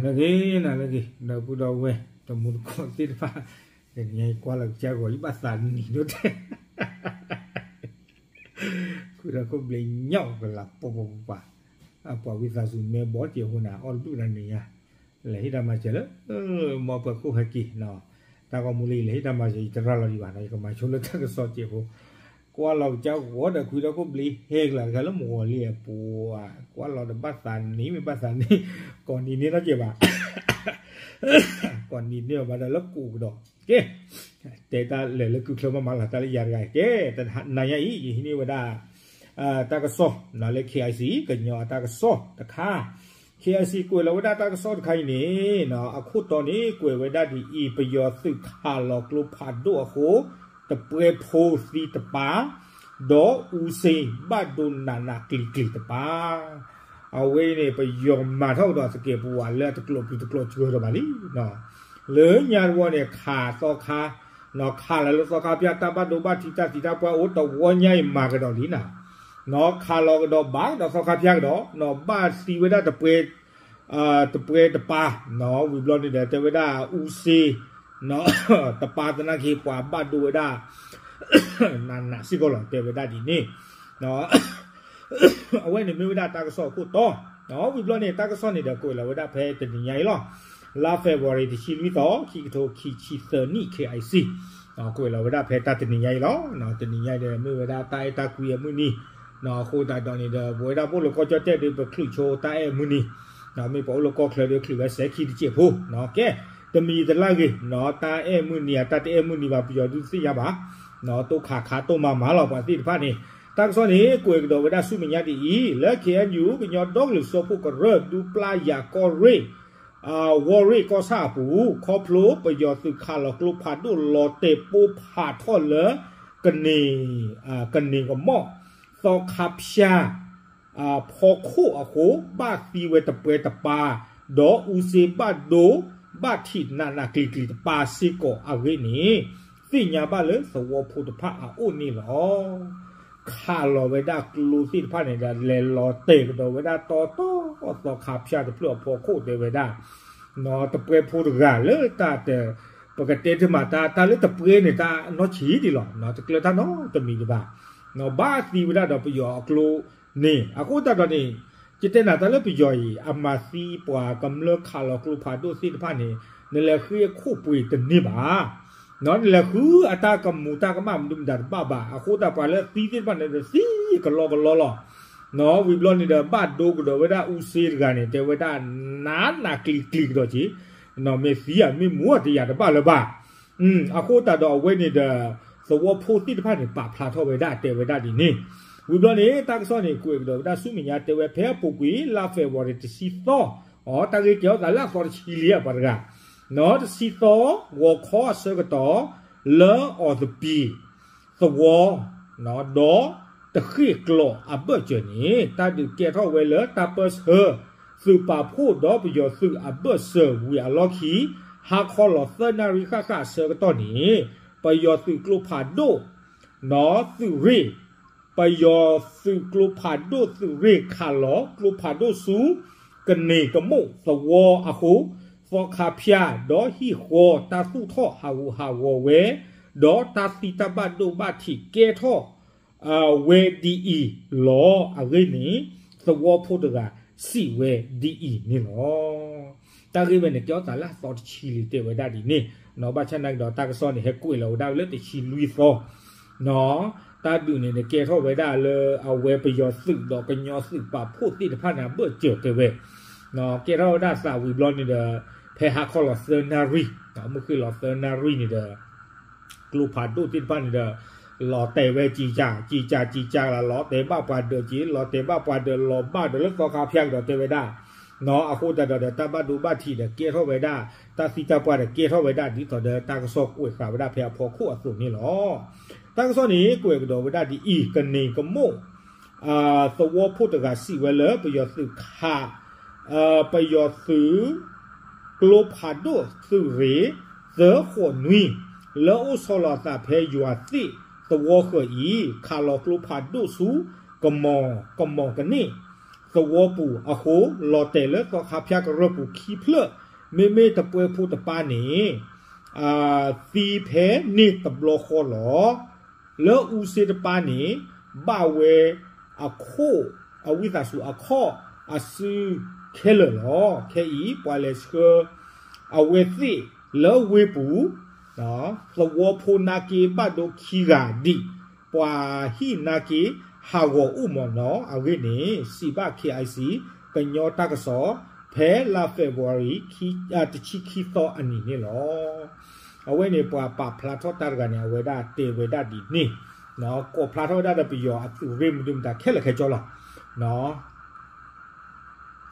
လၢဂ့ၤနၤလၢဂ့ၤ ဒီပုၢ်ဒီဝဲၢ် တမူတကိးသ့ၣ်တဖၣ်, တနံၤညါအံၤကွၢ်လီၤကစၢ်ဂီၤလံ ဘၣ်သးနံၤဒိၣ်တဲာ် ဃုထီၣ်ခိၣ်ဘျ့းညီကလၤပှၤပှၤပှၤပှၤ, ပှၤဝံသးစူၤမ့ၢ်ဘီစဲးဖိန့ၣ် အီၣ်တဒူၣ်နၤနံၤညါ, လဲၤဟ့ၣ်တၢ်မၤစၢၤလၢ မ်ပှၤခိၣ်ဟဲက့ၤ, တၢ်ဂီၤမူလၢယလဲၤဟ့ၣ်တၢ်မၤစၢၤ ယတရၤလီၤဒံးဘၣ်နီၤ ယကမၤဆိလၢတၢ်ကစီၣ်စဲးဖိ, ကွၢ်လီၤကစၢ်ဂီၤဒီး ဃုထီၣ်ခိၣ်ဘျ့းဟဲကလၤတခါလၢမုၢ်ဂီၤလံပှၤ, ကွၢ်လီၤဒီးဘၣ်သးနံၤမ့ၢ်ဘၣ်သးနံၤ, ကိးနံၤန့ၣ်နီတစဲးဘၣ် ကိးနံၤန့ၣ်ဘၣ်ဒီးလၢကိးကဒီး, ကဲ, တဲတၢ်လဲၤလၢကုချၢမးမးလီၤ တၢ်လၢယၤတဂၤကဲ, တနံၤညါအံၤ ယဟံးန့ၢ်ဝဲဒၣ် တၢ်ကစီၣ်လၢ KIC ကညီအတၢ်ကစီၣ်တခါ, KIC ကွဲးလီၤဝဲဒၣ်တၢ်ကစီၣ်တခါအံၤန့ၣ် အခိၣ်တီန့ၣ် ကွဲးဝဲဒၣ်ဒ်အံၤ ပယီၤသုးခးလီၤကျိဖးဒိၣ်အဃိ တပှဲဖိသံတပၢ်, ဒီးအူစ့ဘၣ်ဒိနးနးကျံၤကျံၤတပၢ် အဝဲအံၤန့ၣ် ပယီၤမၤထီၣ်ကဒီးသကဲးပဝးလၢအတကျိးပျံၤတကျိးစှၤဒီးဘၣ်လံ, လၢညါတဝီန့ၣ် ခးသီခါ, ခးလီၤလၢသီခါဖၠၣ် တၢ်ဘၣ်ဒိဘၣ်ထံးတၢ်သံတၢ်ပှၢ်အိၣ်တဝီညါအံၤမၤကဒီးလံနၤ, ခးလီၤကဒီးဘၣ်ကဒီးသီခါဖၠၣ်ကဒီး, ဘၣ်သံဝဲဒၣ် တပှဲတပၢ်, ဝံၤဘျီန့ၣ်ဒီး တဲဝဲဒၣ်အူစ့ တပၢ်သနာ်က့ ပှၤဘၣ်ဒိဝဲဒၣ် နးနးစ့ၢ်ကီးလီၤ တဲဝဲဒၣ်ဒ်န့ၣ် အဝဲန့ၣ်မ့ၢ်ဝဲဒၣ်တၢ်ကစီၣ်အခိၣ်တီ, ဝံၤဘျီန့ၣ် တၢ်ကစီၣ်န့ၣ်ဒီး ကွဲးလီၤဝဲဒၣ်ဖဲတနံၤညါအံၤလီၤ. လါ February တဆံလွံၢ်သီ ခံကထိခံဆံသၢနံၣ် KIC ကွဲးလီၤဝဲဒၣ်ဖဲတၢ်တနံၤညါအံၤလီၤ. တနံၤညါအံၤဒီး မ့ၢ်ဝဲဒၣ်တၢ်အဲၣ်တၢ်ကွံအမုၢ်နံၤ, အဃိသတးဒီးန့ၣ်ဒီး ပဝဲဒၣ်ပအိၣ်လၢကီၢ်ကၠီၣ်တဲၣ်ဒီး ပချုးဆိတၢ်အဲၣ်မုၢ်နံၤ, မ့ၢ်ပှၤအိၣ်လၢကီၢ်ချၢဒီး ချုးဝဲစဲးခံတစဲးဖိ, ကဲ, တမံၤတလၢ်ဂ့ၤ, တၢ်အဲၣ်မုၢ်နံၤ အတၢ်တအဲၣ်မုၢ်နံၤဘၣ် ပယီၤဒုးသ့ၣ်ညါဘၣ်, တိၢ်ခးခးတိၢ်မၤမၤလီၤ ပှၤသ့ၣ်တဖၣ်န့ၣ်, တၢ်ကစီၣ်န့ၣ် ကွဲးကဒီးဝဲဒၣ်ဆူမဲာ်ညါဒ်အံၤ, လၢ KNU ကညီဒီကလုာ်စၢဖှိၣ်ကရၢ ဒူပျၢ်ယၤကီၢ်ရ့ၣ် ဝီၢ်ရ့ၣ်ကီၢ်ဆၣ်အပူၤ ခီဖျိပယီၤသုးခးလီၤကျိဖးဒိၣ်လီၤတဲာ်ပိၢ်ဖးထီၣ်လၢ ကန့ၢ်, ကန့ၢ်ကမီၣ် သီခါဖၠၣ် ဖီခိၣ်အဃိ ဘၣ်သံဝဲတပှဲတပၢ်, ဒီးအူစ့ဘၣ်ဒိ ဘၣ်ထံးနးနးကျံၤကျံၤတပၢ်စ့ၢ်ကီးအဂ့ၢ်န့ၣ်, သ့ၣ်ညါဘၣ်လၢသဝီဖိတဖၣ်အအိၣ်န့ၣ်လီၤ. ခးလီၤဝဲဒၣ်ကျိသ့ၣ်တဖၣ်န့ၣ်ဒီး လဲၤလီၤတဲာ်ကဒီးဝဲဒၣ်တီတီ သီခါဖၠၣ်တဖျၢၣ်အဖီခိၣ်တဲဝဲဒၣ်, တပှဲဖိတဂၤလၢတၢ်တ, ပကတဲတမံၤတၢ် တၢ်လၢတပှဲန့ၣ် တၢ်နီၢ်ဆံးဒံးလီၤ, တကျၢၤတၢ်နီတမံၤဒံးဘၣ်, ဘၣ်သံဝဲဒၣ်ဒီးပယီၤအကျိန့ၣ်, အဃိသတးဒီးန့ၣ်, ယတဲနၤတၢ်လၢပယီၤအံၤ အမၤသံပှၤကမျၢၢ်ခးလီၤကျိဖးဒိၣ်သ့ၣ်တဖၣ်န့ၣ်, နလဲၤဃ့အခိၣ်ပှ့ၤတန့ၢ်ဘၣ် နလဲၤဃုအတၢ်ကမူၤတၢ်ကမၣ်မနုၤမတၤတဘၣ်ဘၣ်, အဃိသတးပှၤလၢသံသ့ၣ်တဖၣ်န့ၣ်ဒီးသံကလီကလီလီၤ. ဝံၤဘျီန့ၣ်ဒီး ဘၣ်ဒိကဒီးဝဲဒၣ်အူစ့တဂၤန့ၣ် တဲဝဲဒၣ်နးနးကျံၤကျံၤကဒီးက့ၤ, မ့ၢ်သံဧါ မ့ၢ်မူဧါ တယၤတဘၣ်လၢၤဘၣ်. အဃိသတးဒီးအဝဲန့ၣ်ဒီး သဝီဖိသ့ၣ်တဖၣ်န့ၣ် ပာ်ဖျါထီၣ်ဝဲဒၣ်တဲဝဲဒၣ်ဒ်န့ၣ်, ဝံၤဘျီန့ၣ် တၢ်ကစီၣ်န့ၣ် ကွဲးကဒီးဝဲဒၣ်ဆူမဲာ်ညါတဲဝဲဖဲအပူၤကွံာ် လါ February တဆံသီ, အတၢ်ဂ့ၢ်ကဲထီၣ်သးလၢအသီတဆံလံဧါ ပှၤတဂၤ, တဆံသီ ဂီၤခီအဆၢကတီၢ် လၢအီၤသပံး သဝီ ဒီးတဃ့ၢ်ကျိးအဘၢၣ်စၢၤန့ၣ် တၢ်ဒုးကဲထီၣ်ဝဲလၢတၢ်ပၢဆှၢ သုးပာ်ဖှိၣ်ဒီးပယီၤသုးအဘၢၣ်စၢၤဝံၤအလီၢ်ခံ ဟါခီလီၤသၢနၣ်ရံၣ်ဃၣ်ဃၣ်အဆၢကတီၢ်န့ၣ် ပယီၤသုးကျိဖးဒိၣ် သုးရ့ၣ် ပယီၤသုးကျိဖးဒိၣ်သုးရ့ၣ်ခးလီၤကျိဖးဒိၣ်ဆူ ကန့ၢ်ကမိၣ်သဝီအဃိ သီခါဖၠၣ် ဒီးဟံၣ်ဃီတၢ်သူၣ်ထီၣ်ဟးဂူာ်ဟးဂီၤဝဲ ဒီးတၢ်သံတၢ်ဘၣ်ဒိဘၣ်ထံးကဲထီၣ် ဝဲဒ်အံၤလီၤအဂ့ၢ်န့ၣ် သဝီဖိတဂၤစံးဝဲဒ်အံၤန့ၣ်လီၤ. တၢ်ဂ့ၢ်ဝဲန့ၣ် ကဲထီၣ်သးလၢအသီတဆံလံ တဲဝဲဒၣ်ဒ်န့ၣ်, ဘၣ်ဆၣ်နာ်က့ဒီး တၢ်ကစီၣ်န့ၣ် ဟဲကွဲးလီၤဝဲဒၣ်လၢတဆံလွံၢ်သီ တၢ်ဒုးန့ၣ်န့ၣ် ကဲထီၣ်ဝဲဒၣ်လၢအဝဲပယီၤသုးဒီးကညီသုးပာ်ဖှိၣ်သ့ၣ်တဖၣ်န့ၣ် အဘၢၣ်စၢၤတဲဝဲ, ကဲထီၣ်ဝဲဒၣ်သးဝံၤဘျီန့ၣ်ဒီး ဖဲဟါခီလီၤသၢနၣ်ရံၣ်, မုၢ်ဃ့ၢ်လီၤသၢနၣ်ရံၣ်န့ၣ်ဒီး ကျိဖးဒိၣ်သ့ၣ်တဖၣ်န့ၣ်ဒီး လီၤတဲာ်ဝဲကံကၢ် ကံကၢ်ကံကၢ်လီၤ လီၤတဲာ်ဘၣ်ပှၤဒၢးက့ၤ လီၤတဲာ်ဘၣ်ပှၤဒၢးလီၤဘၣ်ဒီးလၢသီခါဖၠၣ်ကဒီးတဲဝဲဒၣ်, အဃိသတးဒီးဒီးတၢ်ဘၣ်ဒိဘၣ်ထံးဒီးကဲထီၣ်ဝဲဒၣ်, တၢ်သံတၢ်ပှၢ်ဒီးကဲထီၣ်ဝဲဒၣ်ဒ်သိးဒီးတၢ်ကစီၣ်ကွဲးဃာ်ဝဲဒၣ်ဖဲအဖီခိၣ်အသိးန့ၣ်လီၤ. တၢ်ကစီၣ်န့ၣ် ကွဲးကဒီးဝဲဒၣ်ဒ်အံၤ, ကန့ၢ်ကမိၣ် သဝီဖိတဂၤစံးဝဲလၢပယီၤသုးခး ပယီၤသုး ကျိဖးဒိၣ်သုးရ့ၣ် သၢဃိးနွံ လၢအိၣ်ဆီလီၤအသးဖဲယွၤသ့ၣ်သဝီဃၢၤအံၤ ခးလီၤကျိဖးဒိၣ်ဆူ ကမီၤ ကမီၤကန့ၣ် သဝီပူၤအဃိ လီၤတဲာ်လၢသီခါဖၠါကရၢၢ်ပူၤခံဖျၢၣ်, မ့မ့ၢ်တပှဲဖိတပၢ်န့ၣ် သံဖဲန့ၣ်တဘျီဃီလီၤ. လၢအူစ့တပၢ်န့ၣ် ဘၣ်ဝဲအခိၣ် အဝံသးစူၤအခီၣ်အစုခဲလၢာ်လီၤ. ခဲအံၤ ပှၤလဲၤဆှၢ အဝဲသ့ၣ်လၢဝ့ၢ်ပူၤ သဝီဖိနာ်က့ဘၣ်ဒိခံဂၤဒံး, ပှၤဟံၣ်နာ်က့ဟးဂီၤအိၣ်မ့ၢ်နီၤ. အဂ့ၢ်န့ၣ် စံးဘၣ် K I C ကညီတၢ်ကစီၣ် ဖဲလါ February တဆံခံသီအနံၤန့ၣ်လီၤ. အဝဲန့ၣ်ပှၤပာ်ဖျါထီၣ်တၢ်တဂၤန့ၣ် အဝဲဒၣ်တဲဝဲဒၣ်ဒ်န့ၣ်, ကိးဖျါထီၣ်ဝဲဒၣ်ဒီးပယီၤအသုးရ့ၣ်မနုၤမတၤခဲလၢာ်ခဲဆ့လီၤ.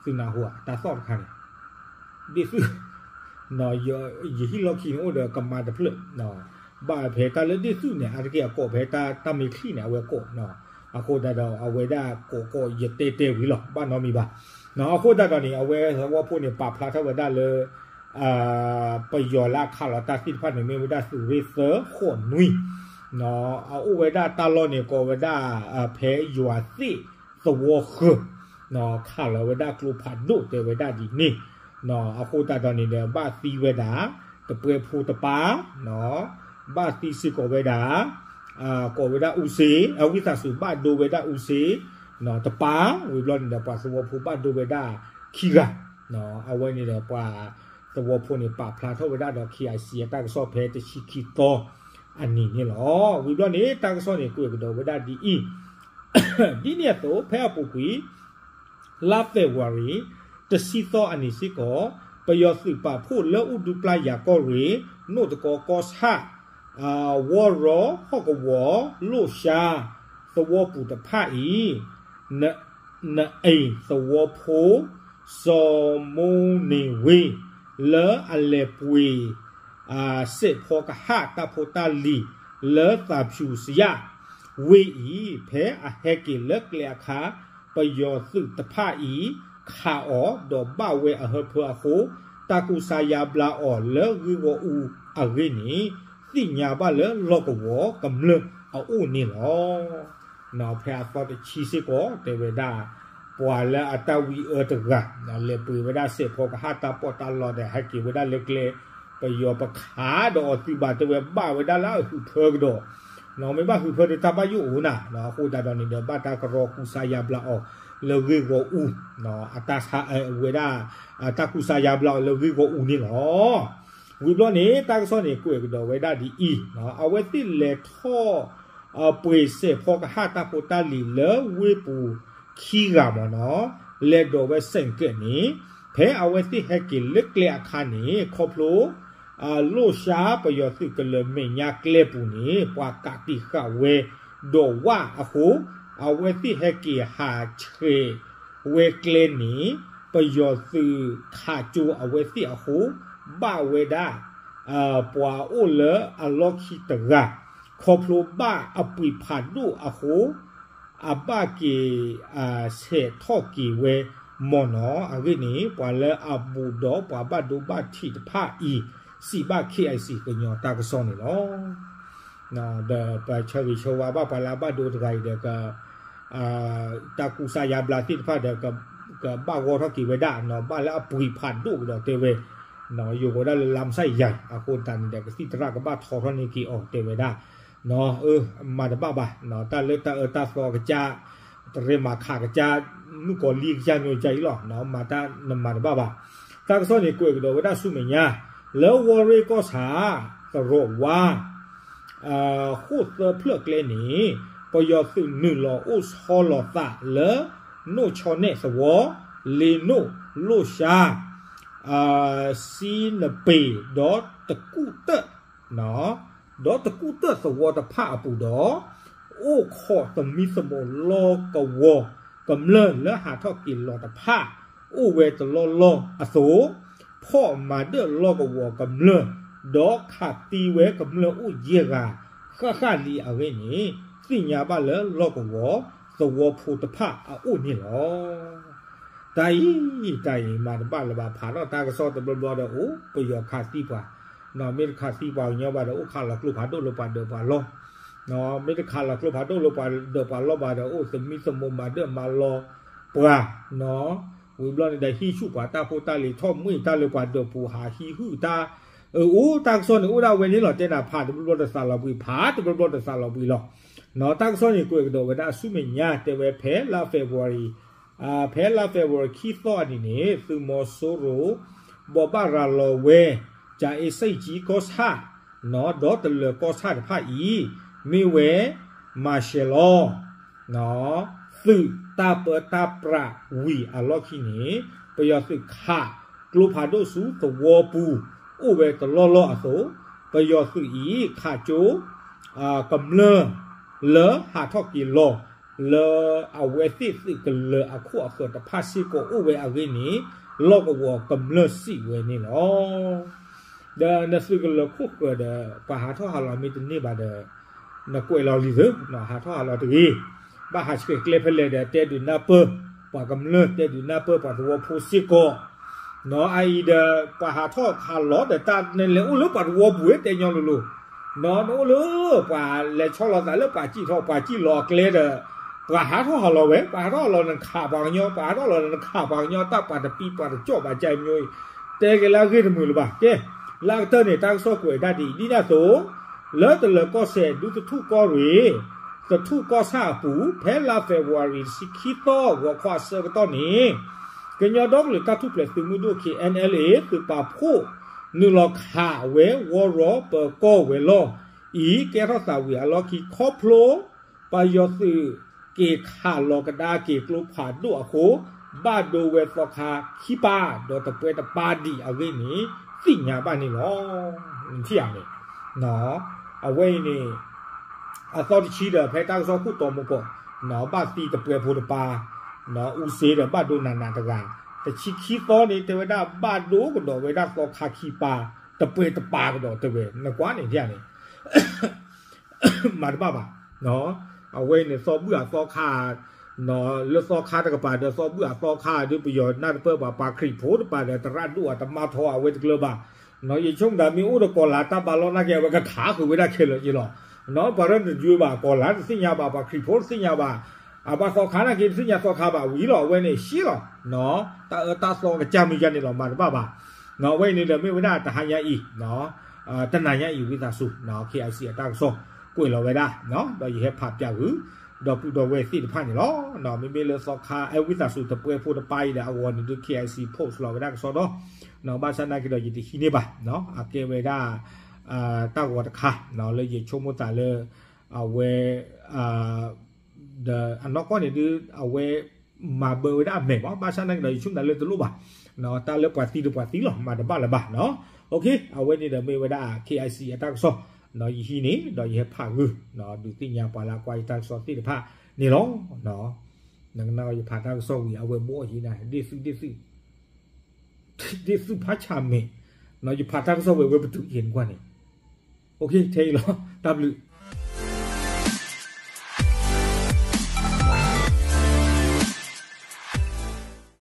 သုနၢ်ဟူဧါ တၢ်သီၣ်တခါန့ၣ် ဒ့ၣ်သုၣ် ယဟံၣ်လီၢ်ခံန့ၣ်အိၣ်ဒီးကမါတဖျၢၣ်, ဘၣ်ဖဲတၢ်လၢဒ့ၣ်သုၣ်န့ၣ် အါတက့ၢ်အကိးဖဲတၢ်မ့ၢ်ချံၣ်န့ၣ် အဝဲကိး, အဃိသတးဒီး အဝဲဒၣ်ကိးကိးယတဲတဲဝံၤလီၤ ဘၣ်နီတမံၤဘၣ်. အဃိသတးဒီးန့ၣ် အဝဲသဝီဖိန့ၣ် ပာ်ဖျါထီၣ်ဝဲဒၣ်လၢ ပယီၤလၢအခးလီၤတၢ်သ့ၣ်တဖၣ်န့ၣ် မ့ၢ်ဝဲဒၣ်သုးရ့ၣ်သၢဃိးနွံ, အအိၣ်ဝဲဒၣ်တၢ်လီၢ်န့ၣ် ကိးဝဲဒၣ် ဖဲယွၤသ့ၣ်သဝီဃၢၤ, ခးလီၤဝဲဒၣ်ကျိဖးဒိၣ်တဲဝဲဒၣ်ဒ်န့ၣ်, အဃိသတးဒီးန့ၣ်ဒီး ဘၣ်သံဝဲဒၣ် တပှဲဖိတပၢ်, ဘၣ်သံစ့ၢ်ကီးဝဲဒၣ် ကိးဝဲဒၣ်အူစ့, အဝံသးစူၤ ဘၣ်ဒိဝဲဒၣ်အူစ့ တပၢ်, ဝံၤဘျီန့ၣ်ဒီး ပှၤသဝီဖိဘၣ်ဒိဝဲဒၣ်ခံဂၤ, အဝဲန့ၣ်ဒီးပှၤသဝီဖိန့ၣ် ပာ်ဖျါထီၣ်ဝဲဒၣ်ဒီး K I C အတၢ်ကစီၣ်ဖဲတဆံခံသီအနံၤန့ၣ်လီၤ. ဝံၤဘျီန့ၣ် တၢ်ကစီၣ်န့ၣ် ကွဲးကဒီးဝဲဒၣ်ဒ်အံၤ, ဒ်န့ၣ်အသိး ဖဲအပူၤကွံာ် လါ February တဆံသီအနံၤစ့ၢ်ကီး ပယီၤသုးပာ်ဖှိၣ်လၢအိၣ်ဒူပျၢ်ယၤကီၢ်ရ့ၣ် နိၣ်တကီကီၢ်ဆၣ် ဝီရီ ဟီၣ်ကဝီၤ လိၣ်ၡါ သဝီပူၤတဖၣ်အံၤ နအ့ၣ်သဝီဖိ စီၤမိန့ၢ်ဝ့ လၢအလဲၤပှ့ၤ စဲးဖီကဟၣ်တၢ်ဖိတၢ်လံၤ လၢသးဖၠူၤစယၣ်ဝ့ၢ်အံၤ ဖဲအဟဲက့ၤလၢကျဲအခါ ပယီၤသုးတဖၣ်အံၤ ခးအီၤ ဒီးဘၣ်ဝဲအဟၢဖၢအဃိ တၢ်ကူစါယါဘျါအီၤလၢဂ့ၢ်ဂီၢ်အူအဂ့ၢ်န့ၣ် သ့ၣ်ညါဘၣ်လၢလီၢ်ကဝီၤကမျၢၢ်အအိၣ်န့ၣ်လီၤ. ဖဲအသီတဆံစ့ၢ်ကီး တဲဝဲဒၣ် ပှၤလၢအတၢ်ဝံအၢတဂၤ လဲၤပှ့ၤဝဲဒၣ်စဲးဖီကဟၣ်တၢ်ပီးတၢ်လီဒီး ဟဲက့ၤဝဲဒၣ်လၢကျဲ ပယီၤပခးဒီးအီၤသုဘၣ် တဲဝဲဘၣ်ဝဲဒၣ်လၢအဟုးဖၢကဒီး, မ့ၢ်ဘၣ်ဟုးဖၢဒီးတၢ်ဘၣ်ယိၣ်အိၣ်နၤ, အဃိသတးဒီးန့ၣ်ဒီး ဘၣ်တၢ်ကရီကူစါယါဘျါအီၤလၢဂ့ၢ်ဂီၢ်အူ, အတၢ်ဆါဝဲဒၣ် တၢ်ကူစါယါဘျါအီၤလၢဂ့ၢ်ဂီၢ်အူန့ၣ်လီၤ. ဝံၤဘျီန့ၣ် တၢ်ကစီၣ်န့ၣ် ကွဲးကဒီးဝဲဒၣ်ဒ်အံၤ, အဝဲသ့ၣ်လဲၤထီၣ် ပှ့ၤစဲးဖီကဟၣ်တၢ်ဖိတၢ်လံၤလၢဝ့ၢ်ပူၤခံဂၤမ့ၢ်နီၤ, လဲၤဒိးဝဲစဲးကဲးန့ၣ် ဖဲအဝဲသ့ၣ်ဟဲက့ၤလၢကျဲအခါန့ၣ် ခီဖျိ လိၣ်ၡါပယီၤသုးကလၢၤမဲာ်ညါကျဲပူၤန့ၣ် ပှၤကးတံာ်ဃာ်ဝဲဒီးဝၣ်အဃိ, အဝဲသ့ၣ်ဟဲက့ၤဟးဆှဲးဝဲကျဲန့ၣ် ပယီၤသုးခးကၠိအဝဲသ့ၣ်အဃိ, ဘၣ်ဝဲဒၣ် ပှၤအိၣ်လၢအလီၢ်ခံတဂၤ, ခီဖျိဘၣ်အပှ့ၤဖးဒိၣ်အဃိ အဘၣ်က့ၤ ဆဲးထီၣ်က့ၤဝဲမ့ၢ်နီၤ. အဂ့ၢ်န့ၣ် ပှၤလၢအဘူးဒီးပှၤဘၣ်ဒိဘၣ်ထံးတဖၣ်အံၤ စံးဘၣ် K I C ကညီတၢ်ကစီၣ်န့ၣ်လီၤ. ဒီးပဆၢဂ့ၤဆၢဝါဘၣ်ပှၤလၢအဘၣ်ဒိတဂၤအံၤဒီး တၢ်ကူစါယါဘျါသ့ၣ်တဖၣ်ဒီး ကဘၣ်ဂီၢ်ထီၣ်က့ၤဝဲဒၣ်နီၤ, ဘၣ်လၢအပှ့ၤဖးဒိၣ်ကဒီးတဲဝဲ, ယိၤဝဲဒၣ်လၢလါမဆါယၤ အဃိသတးန့ၣ်ဒီး ကသံၣ်သရၣ်ကဘၣ်ထီထီၣ်န့ၢ်က့ၤအီၤတဲဝဲဒၣ်, မၤတဘၣ်ဘၣ်, တၢ်လၢတၢ်အၢတၢ်သီကစၢ်, တရ့မၤခးကစၢ်, မုၣ်ကီၤလံၢ်ကစၢ်မ့ၢ်ကစၢ်အံၤလီၤ, မၤတၢ်နမၤတဘၣ်ဘၣ်. တၢ်ကစီၣ်န့ၣ်ကွဲးကဒီးဝဲဒၣ်ဆူမဲာ်ညါ, လၢဝီရ့ၣ်ကီၢ်ဆၣ် သရိာ်ဝါ ဃိၣ်သၢဖျၢၣ်ကျဲန့ၣ် ပယီၤသုးနုာ်လီၤအိၣ်ဆီလီၤသးလၢ နိၣ်ဆီနဲၣ်သဝီ, လ့နိၣ်, လိၣ်ၡါ, စံနပ့ၤ ဒီးတကူၣ်တၢၣ်, ဒီးတကူၣ်တၢၣ်သဝီတဖၣ်အပူၤဒီး အိၣ်ခိးသမံသမိးလီၢ်ကဝီၤကမျၢၢ်လၢဟးထီၣ်က့ၤလီၤတဖၣ် အိၣ်ဝဲတလီၢ်လီၢ်အသိး, ဖီၣ်မၤဒၢၣ်လီၢ်ကဝီၤကမျၢၢ်, ဒီးခးသံဝဲကမျၢၢ်အိၣ်ယဲၢ်ဂၤ ဃၣ်ဃၣ်လံအဂ့ၢ်န့ၣ် သ့ၣ်ညါဘၣ်လၢလီၢ်ကဝီၤသဝီဖိတဖၣ်အအိၣ်န့ၣ်လီၤ. တၢ်အံၤ တၢ်အံၤမၤတဘၣ်လၢၤဘၣ် ဖးထီၣ်တၢ်ကစီၣ်တဘျီဘျီဒီးအိၣ် ပယီၤခးသံပှၤ, မ့ၢ်တခးသံပှၤကညီဘၣ်ဒီး အိၣ်ခးလီၤကျိဖးဒိၣ်လၢပှၤဒၢးပှၤလီၢ်, မ့ၢ်တခးလီၤကျိဖးဒိၣ်လၢပှၤဒၢးပှၤလီၢ်ဘၣ်ဒီး အိၣ်သမံသမိးမၤဒၢၣ်မၤလီၤ ပှၤ ဝံၤဘျီန့ၣ်ဒီးဟံးဆူၣ်ပှၤတၢ်ဖိတၢ်လံၤ ထီၣ်မှံတၢ်လၢပှၤဒၢးပူၤ ဟးဟံးဟုၣ်တၢ် အအိၣ်တၢ်ကစီၣ်န့ၣ် အိၣ်ဒၣ်ဝဲန့ၣ်လီၤ. တဲနၤ ဖးတဘျီဘျီတသးလီၤဘှံး ဖးတဘျီဘျီတသးလီၤဘှံးလီၤ. တၢ်ကစီၣ်န့ၣ် ကွဲးကဒီးဝဲဒၣ်အဆူမဲာ်ညါ တဲဝဲဖဲလါ February ဖဲလါ February ခံသီအနံၤန့ၣ် သုးမီၤစိရိၤ ဘိးဘၣ်ရၤလီၤဝဲ ကၠၤအ့စံၣ်ကၠံကီၢ်ဆၣ် ဒီးတလၢၤကီၢ်ဆၣ်တဖၣ်အံၤ မ့ၢ်ဝဲ မၤရှဲလီၤ သုးတၢ်ပၢတၢ်ပြးဝံၤအလီၢ်ခံန့ၣ် ပယီၤသုးခးကျိဖးဒိၣ်ဆူသဝီပူၤ အိၣ်ဝဲတလီၢ်လီၢ်အသိး ပယီၤသုးအံၤခးကၠိ ကမျၢၢ်လၢဟးထီၣ်က့ၤလီၤ လၢအဝဲသ့ၣ်သုးကလၢၤအခိၣ်အဃၢၤတဖၣ်စ့ၢ်ကီးအိၣ်ဝဲအဂ့ၢ်န့ၣ် လီၢ်ကဝီၤကမျၢၢ်စံးဝဲန့ၣ်လီၤ. ဒီးနသုးကလၢၤခိၣ်ဃၢၤဒီး ပှၤဟးထီၣ်ဟးလီၤမ့ၢ်တန့ၢ်ဘၣ်ဒီး နကွဲးလီၤလံသု ဟးထီၣ်ဟးလီၤတဂ့ၤ, ဘၣ်ဟးဆှဲးကျဲဖဲလဲၣ်ဒီး တဲဒုးနၢ်ပၢၢ် ပှၤကမျၢၢ် တဲဒုးနၢ်ပၢၢ်ပှၤသဝီဖိစ့ၢ်ကီး, အအံၤဒီး ပှၤဟးထီၣ်ဟးလီၤဒီး တၢ်နလဲၤအိၣ်လၢပှၤသဝီပူၤ တဲညီလိၤလိၤ, နအိၣ်လၢပှၤလဲၤဆီလီၤသးလၢပှၤစံၣ်ထီၣ် ပှၤစံၣ်လီၤအကျဲဒီး ပှၤဟးထီၣ်ဟးလီၤဝဲ, ပှၤဟးထီၣ်ဟးလီၤနခးပှၤကညီ, ပှၤဟးထီၣ်လီၤနခးပှၤကညီ တၢ်ပှၤတပံပှၤတကၠီၣ်ဘၣ်ကဲမျိုးအံၤ, တဲက့ၤလၢအဂ့ၢ်တမုာ်လၢၤဘၣ်. ကဲ, လၢအကတၢၢ်န့ၣ် တၢ်ကစီၣ်ကွဲးဒၣ်ဒ်အံၤ ဒ်န့ၣ်အသိး လၢတလၢၤကီၢ်စဲၣ် ဒူသထူၣ်ကီၢ်ရ့ၣ် သထူၣ်ကီၢ်ဆၣ်အပူၤ ဖဲလါ February တဆံခံသီ ဂီၤခီအဆၢကတီၢ်န့ၣ် ကညီဒီကလုာ်တၢ်ထူၣ်ဖျဲးသုးမုၢ်ဒိၣ် K N L A သုးပာ်ဖှိၣ် နုာ်လီၤခးဝဲ ဝီရီပၢၤကီၢ်ဝဲၤလီၢ်အံၤ ကဲထီၣ်သးဝံၤအလီၢ်ခံ ခီဖျိ ပယီၤသုးက့ၤခးလီၤကဒါက့ၤကျိဖးဒိၣ်အဃိ ဘၣ်ဒိဝဲသီခါခံပၢ် ဒီးတပှဲတပၢ်ဒံးအဂ့ၢ်န့ၣ် သ့ၣ်ညါဘၣ်န့ၣ်လီၤ. နထံၣ်ဧါန့ၣ်, အဝဲအံၤန့ၣ် အသီတဆံဒီး ဖဲတၢ်ကစီၣ်ခိၣ်တီမူကီး ဘၣ်သံတပှဲဖိတပၢ်, အူစ့ဒီးဘၣ်ဒိနးနးတဂၤ, တဆံခံသီန့ၣ် တဲဝဲဒၣ်ဘၣ်ဒိကဒီးဝဲဒၣ်သီခါခံပၢ်, တပှဲတပၢ်ကဒီးတဲဝဲ နကွၢ်န့ၣ်န့ၣ် မၤတဘၣ်ဘၣ်. အဝဲအံၤန့ၣ် သီဘူၣ်အသီခါ, လၢသီခါတကပၤဒီး သီဘူၣ်အသီခါဒီး ပယီၤနၢ်တပၢၢ်ဘၣ် ပှၤခရံာ်ဖိတပၤဒီး သရၣ်ဒိၣ်အတမၤထီၣ်အဝဲတကျၢၤဘၣ်. ယဆိကမိၣ်ဒၣ်မ့ၢ်အိၣ်ဒီးကီၤလၤတၢ်ဘါလီၢ်နာ်က့ အဝဲကခးဃုာ်ဝဲဒၣ်ခဲလၢာ်က့လီၤ. ပှၤရၢနယွ့ဘၣ်ကီၤလၤတသ့ၣ်ညါဘၣ် ပှၤခရံာ်ဖိတသ့ၣ်ညါဘၣ်, အဘၣ်သီခါနာ်က့ တသ့ၣ်ညါသီခါဘၣ်ဝံၤလီၤ အဝဲန့ၣ်ရှဲလီၤ. တၢ်အၢတၢ်သီကစၢ်မ့ၢ်ယါန့ၣ်လီၤ မၤတဘၣ်ဘၣ်. အဝဲအံၤန့ၣ်ဒီးမ့ၢ်ဝဲဒၣ်တဟါညါအံၤ တနၤညါအံၤ ဝံသးစူၤ K I C အတၢ်ကစီၣ်ကွဲးလီၤဝဲဒၣ်, ဒီးယဟဲဖးပၠးဂုာ် ဒီပုၢ်ဒီဝဲၢ်သ့ၣ်တဖၣ်န့ၣ်လီၤ. မ့မ့ၢ်လၢသီခါ အဲ ဝံသးစူၤတပှဲဖိတပၢ်အံၤဒီးအဂီၢ်န့ၣ်ဒုး K I C post လီၤဝဲဒၣ်ကစီၣ်ဒီး ဘၣ်ဆၣ်နာ်က့ဒီးယတဟံးန့ၢ်ဘၣ်, အကဲဝဲဒၣ် တၢ်ဂီၤတခါ လၢယဆိကမိၣ်သးလၢ အဝဲ ဒီးအနီၢ်ကီၢ်န့ၣ်ဒုး အဝဲ မၤဘၢဝဲဒၣ်အမဲာ်ဘၣ်, ဘၣ်ဆၣ်နာ်က့ဒီး ယဆိကမိၣ်သးလၢတလိၣ်ဘၣ်, တၢ်လၢပှၤသံဒီးပှၤသံလီၤ မၤတဘၣ်လၢၤဘၣ်. အဝဲန့ၣ်ဒီးမ့ၢ်ဝဲဒၣ် K I C အတၢ်ကစီၣ်, ယဟံးန့ၢ် ဒီးယဟဲဖးဂုာ် ဒုးသ့ၣ်ညါပှၤလၢအကွၢ်ယတၢ်ကစီၣ်သ့ၣ်တဖၣ်န့ၣ်လီၤ. နကနၣ်ယဖးတၢ်ကစီၣ်ဝံၤ အဝဲဘိးယၤ ဒ့ၣ်သုၣ်ဒ့ၣ်သုၣ် ဒ့ၣ်သုၣ်ဖးဆၣ်မဲာ်, ယဖးတၢ်ကစီၣ်ဝဲ ဝဲပတုာ်က့ၤနကွၢ်န့ၣ်, ထဲအံၤလီၤ တၢ်ဘျုး.